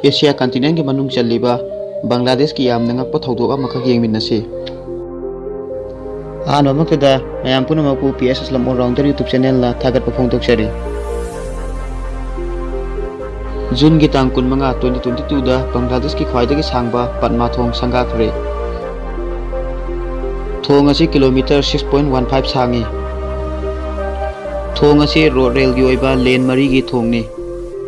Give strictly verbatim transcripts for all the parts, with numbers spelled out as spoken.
Asia ꯀꯟꯇꯤꯅꯦꯟꯒꯤ ꯃꯅꯨꯡ ꯆꯜꯂꯤꯕ ꯕꯪꯒ꯭ꯂꯥꯗꯦꯁꯀꯤ ꯌꯥꯝꯅ ꯉꯛꯄ ꯊꯧꯗꯣꯛ ꯑꯃꯈꯛ ꯌꯦꯡꯃꯤꯟꯅꯁꯤ꯫ ꯑꯍꯥꯟꯕꯃꯛꯇꯗ ꯃꯌꯥꯝ ꯄꯨꯝꯅꯃꯛꯄꯨ P S Aslam All Rounder YouTube channelꯅ ꯊꯥꯒꯠꯄ ꯐꯣꯡꯗꯣꯛꯆꯔꯤ꯫ ꯖꯨꯟꯒꯤ ꯇꯥꯡ ꯀꯨꯟꯃꯉꯥ, twenty twenty twoꯗ ꯕꯪꯒ꯭ꯂꯥꯗꯦꯁꯀꯤ ꯈ꯭ꯋꯥꯏꯗꯒꯤ ꯁꯥꯡꯕ ꯄꯠꯃꯥ ꯊꯣꯡ ꯁꯪꯒꯥꯈ꯭ꯔꯦ꯫ ꯊꯣꯡ ꯑꯁꯤ kilometre six point one five ꯁꯥꯡꯉꯤ꯫ ꯊꯣꯡ ꯑꯁꯤ ꯔꯣꯗ ꯔꯦꯜꯒꯤ ꯑꯣꯏꯕ ꯂꯦꯟ ꯃꯔꯤꯒꯤ ꯊꯣꯡꯅꯤ꯫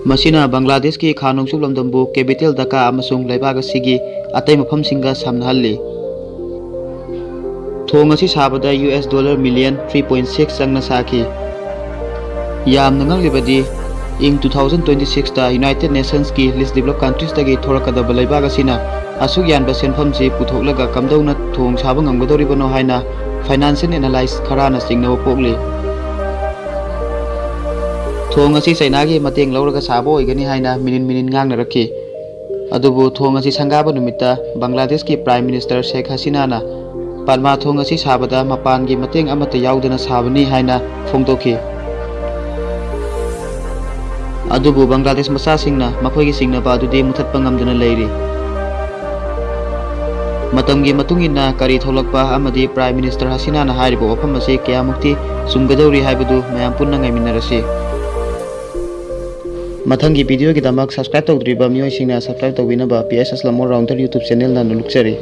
ꯃꯁꯤꯅ ꯕꯪꯒ꯭ꯂꯥꯗꯦꯁꯀꯤ ꯈꯥ ꯅꯣꯡꯆꯨꯞ ꯂꯝꯗꯝꯕꯨ capital ꯙꯥꯀꯥ ꯑꯃꯁꯨꯡ ꯂꯩꯕꯥꯛ ꯑꯁꯤꯒꯤ ꯑꯇꯩ ꯃꯐꯝꯁꯤꯡꯒ ꯁꯝꯅꯍꯜꯂꯤ꯫ ꯊꯣꯡ ꯑꯁꯤ ꯁꯥꯕꯗ U S dollar million three point six ꯆꯪꯅ ꯁꯥꯈꯤ꯫ ꯌꯥꯝꯅ ꯉꯛꯂꯤꯕꯗꯤ, ꯏꯪ two thousand twenty sixꯇ United Nationsꯀꯤ least developed countriesꯇꯒꯤ ꯊꯣꯔꯛꯀꯗꯕ ꯂꯩꯕꯥꯛ ꯑꯁꯤꯅ ꯑꯁꯨꯛ ꯌꯥꯝꯕ ꯁꯦꯟꯐꯝꯁꯤ ꯄꯨꯊꯣꯛꯂꯒ ꯀꯝꯗꯧꯅ ꯊꯣꯡ ꯁꯥꯕ ꯉꯝꯒꯗꯧꯔꯤꯕꯅꯣ ꯍꯥꯏꯅ financial analyst ꯈꯔꯅ ꯆꯤꯡꯅꯕ ꯄꯣꯛꯂꯤ꯫ ꯊꯣꯡ ꯑꯁꯤ ꯆꯩꯅꯥꯒꯤ ꯃꯇꯦꯡ ꯂꯧꯔꯒ ꯁꯥꯕ ꯑꯣꯏꯒꯅꯤ ꯍꯥꯏꯅ ꯃꯤꯅꯤꯟ ꯃꯤꯅꯤꯟ ꯉꯥꯡꯅꯔꯛꯈꯤ꯫ ꯑꯗꯨꯕꯨ ꯊꯣꯡ ꯑꯁꯤ ꯁꯪꯒꯥꯕ ꯅꯨꯃꯤꯠꯇ ꯕꯪꯒ꯭ꯂꯥꯗꯦꯁꯀꯤ Prime Minister ꯁꯦꯈ ꯍꯁꯤꯅꯥꯅ ꯄꯠꯃꯥ ꯊꯣꯡ ꯑꯁꯤ ꯁꯥꯕꯗ ꯃꯄꯥꯟꯒꯤ ꯃꯇꯦꯡ ꯑꯃꯠꯇ ꯌꯥꯎꯗꯅ ꯁꯥꯕꯅꯤ ꯍꯥꯏꯅ ꯐꯣꯡꯗꯣꯛꯈꯤ꯫ ꯑꯗꯨꯕꯨ ꯕꯪꯒ꯭ꯂꯥꯗꯦꯁ ꯃꯆꯥꯁꯤꯡꯅ ꯃꯈꯣꯏꯒꯤ ꯆꯤꯡꯅꯕ ꯑꯗꯨꯗꯤ ꯃꯨꯊꯠꯄ ꯉꯝꯗꯅ ꯂꯩꯔꯤ꯫ ꯃꯇꯝꯒꯤ ꯃꯇꯨꯡ ꯏꯟꯅ ꯀꯔꯤ ꯊꯣꯛꯂꯛꯄ ꯑꯃꯗꯤ Prime Minister ꯍꯁꯤꯅꯥꯅ ꯍꯥꯏꯔꯤꯕ ꯋꯥꯐꯝ ꯑꯁꯤ ꯀꯌꯥꯃꯨꯛꯇꯤ ꯆꯨꯝꯒꯗꯧꯔꯤ ꯍꯥꯏꯕꯗꯨ ꯃꯌꯥꯝ ꯄꯨꯟꯅ ꯉꯥꯏꯃꯤꯟꯅꯔꯁꯤ꯫ ꯃꯊꯪꯒꯤ videoꯒꯤꯗꯃꯛ subscribe ꯇꯧꯗ꯭ꯔꯤꯕ ꯃꯤꯑꯣꯏꯁꯤꯡꯅ subscribe ꯇꯧꯕꯤꯅꯕ P S Aslam All Rounder YouTube channelꯅ ꯅꯣꯂꯨꯛꯆꯔꯤ꯫